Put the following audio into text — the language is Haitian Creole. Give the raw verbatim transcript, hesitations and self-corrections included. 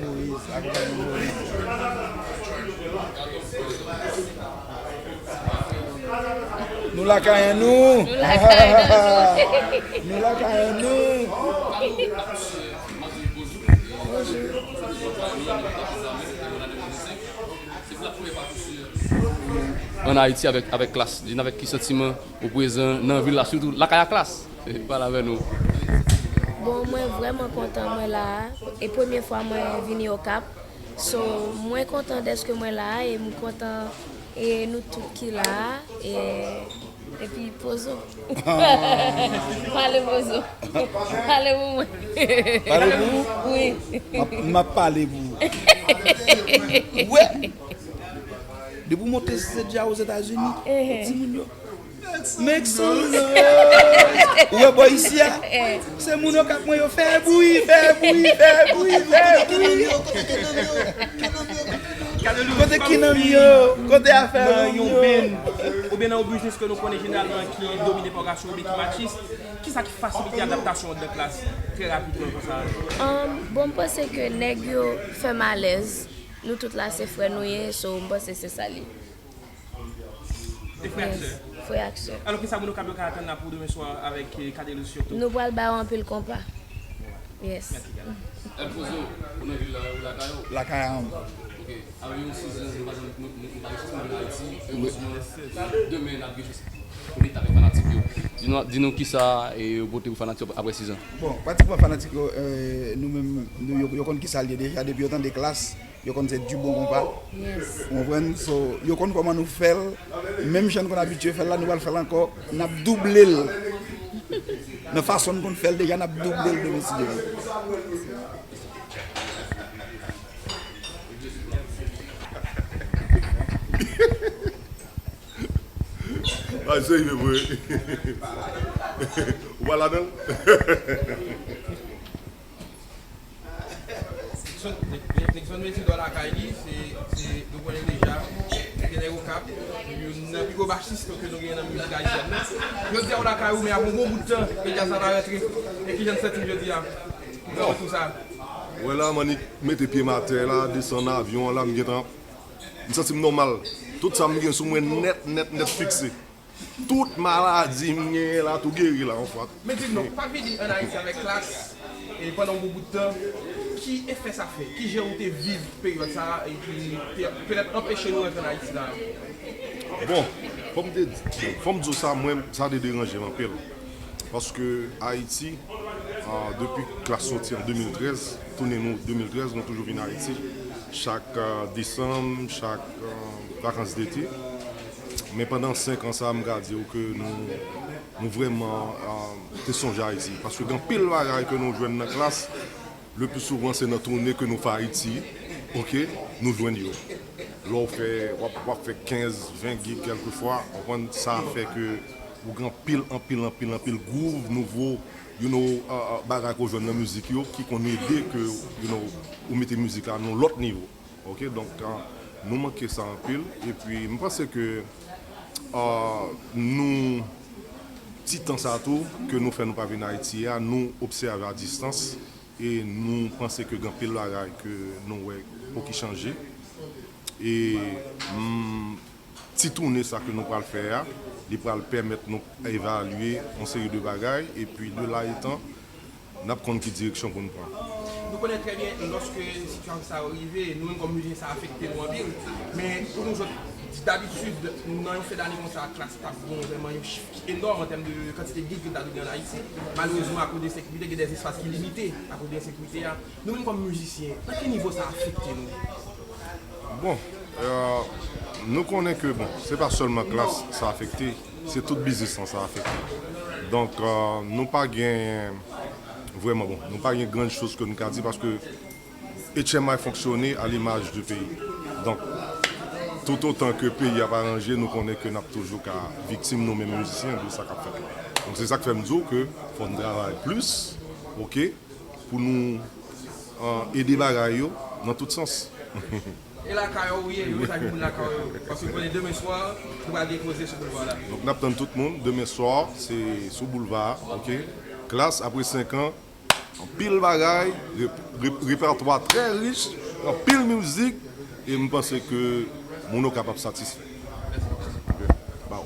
Moïse, akonpanye Moïse. Nou lakay nou. Nou lakay nou. Nou lakay nou. Ann Ayiti avèk, avèk Klass. Di n avèk ki santiman ou prezan nan vil la, sitou lakay a Klass. Pale avè nou. Bon, mwen vrèman kontan mwen la a. E premye fwa mwen vini Okap. So, mwen kontan dèske mwen la a e m kontan e nou tout ki la a. E, epi pozo. Pale pozo. Pale pou mwen. Pale pou ou? Wi. M ap, m ap pale pou ou. Wè! Depi w monte stage a Ozetazini, timoun yo, make some noise. Ou wè bò isi a? Se moun yo k ap mwen yo fè bri, fè bri, fè bri, fè bri. Kote ki nonm yo? Kote afè nonm yo? Oubyen nan yon biznis ke nou konnen jeneralman ki domine pa yon gason oubyen ki matchis, kisa ki fasilite adaptasyon anndan Klass trè rapidman konsa? Um, bon, m panse ke nèg yo fè m alèz. Nou tout la se frè nou ye, so m panse se sa l ye. Se frè ak sè. Yes, frè ak sè. Alò, kisa moun Okap yo ka atann la pou demen swa avèk, eh, Cadelus sitou? Nou pral ba yo anpil konpa. Yes. Mèsi, Kade. El Pozo, ou nan vil la, ou lakay ou? Lakay an. Ok. Apre yon sizon, nou pa janm, nou, nou, nou pa gen chans pou vin Ayiti. Erezman, demen n ap gen chans konekte avèk fanatik yo. Di nou, di nou kisa, eh, yo pote pou fanatik yo apre sizon. Bon, pratikman fanatik yo, eh, nou menm, nou, yo, yo konn kisa l ye deja, depi yo tande Klass, yo konn se du bon konpa. Yes. Ou konprann? So, yo konn kòman nou fè l. Menm jan n konn abitye fè l la, nou pral fè l ankò. N ap double l. Nan fason n konn fè l deja, n ap double l demen si Dye vle. Ay, serye vre. Ou pa ladan l? Nixon, Nixon mete dwa lakay li, se, se, nou konnen deja, se nèg Okap, youn nan pi gwo basis ke nou genyen nan mizik ayisyèn nan. Jodi a, w lakay ou, men apre yon bon bout tan, ke djaz la pa rantre. E kijan n santi l jodi a? Kòman w santi sa? Wè la, m annik mete pye m atè la, desann avyon an la, m gentan, m santi m nòmal. Tout sa m gen sou mwen nèt, nèt, nèt fikse. Tout maladi m genyen la, tou geri la, yon fwa. Men di m non, pa t vini ann Ayiti avèk Klass, e pandan yon bon bout tan, ki efè sa fè? Kijan ou te viv peryòd sa a, e ki te petèt anpeche nou rantre ann Ayiti la? Bon, fò m te, fò m di w sa, mwen, sa te deranje m anpil. Paske Ayiti, ah, depi Klass soti an de mil trèz, tounen nou de mil trèz, nou toujou vin Ayiti. Chak, ah, desanm, chak, ah, vakans dete. Men pandan senk an sa a, m ka di w ke nou, nou vrèman, ah, te sonje Ayiti. Paske gen anpil bagay ke nou jwenn nan Klass, le pli souvan se nan toune ke nou fè Ayiti, oke, nou jwenn yo. Lè w fè, w ap, w ap fè kenz, ven gig kèlkefwa, w konprann, sa fè ke ou gen anpil, anpil, anpil, anpil gwouv nouvo, you know, ah, ah, bagay ke w jwenn nan mizik yo ki konn ede ke, you know, ou mete mizik la nan yon lòt nivo. Oke, donk, ah, nou manke sa anpil. Epi, m panse ke, ah, nou, ti tan sa tou, ke nou fè nou pa vin Ayiti a, nou obsève a distans. E nou panse ke gen anpil bagay ke nou wè poko chanje. E, mm, ti toune sa ke nou pral fè a, li pral pèmèt nou evalye yon seri de bagay. Epi, de la etan, n ap konn ki direksyon pou n pran. Nou konnen trè byen, lòske sitiyasyon sa yo rive, nou menm kòm mizisyen, sa afekte nou anpil. Men, pou nou jwenn, dabitid, nan yon fen dane konsa, Klass t ap gen vrèman yon chif ki enòm an tèm de kantite gig ke l ta dwe gen ann Ayiti. Malerezman, akoz de ensekirite, gen de espas ki limite akoz de ensekirite a. Nou menm kòm mizisyen, nan ki nivo sa afekte nou? Bon, euh, nou konnen ke, bon, se pa sèlman Klass sa afekte, se tout biznis lan sa afekte. Donk, euh, nou pa gen, vrèman, bon, nou pa gen gran choz ke nou ka di paske H M I fonksyone a limaj de peyi. Donk, toutotan ke peyi a pa ranje, nou konnen ke n ap toujou ka viktim nou menm mizisyen de sa k ap fèt la. Donk, se sa k fè m di w ke fò n travay plis, oke, pou nou, ah, ede bagay yo nan tout sans. E lakay ou ye, yo sa gen moun lakay ou. Paske nou konnen demen swa, nou pral gen koze sou boulva la. Donk, n ap tann tout moun demen swa, se sou boulva a, oke? Klass, apre senk an, Anpil bagay, rep- rep- repètwa trè rich, anpil mizik, e m panse ke moun yo kapab satisfè. Ba w.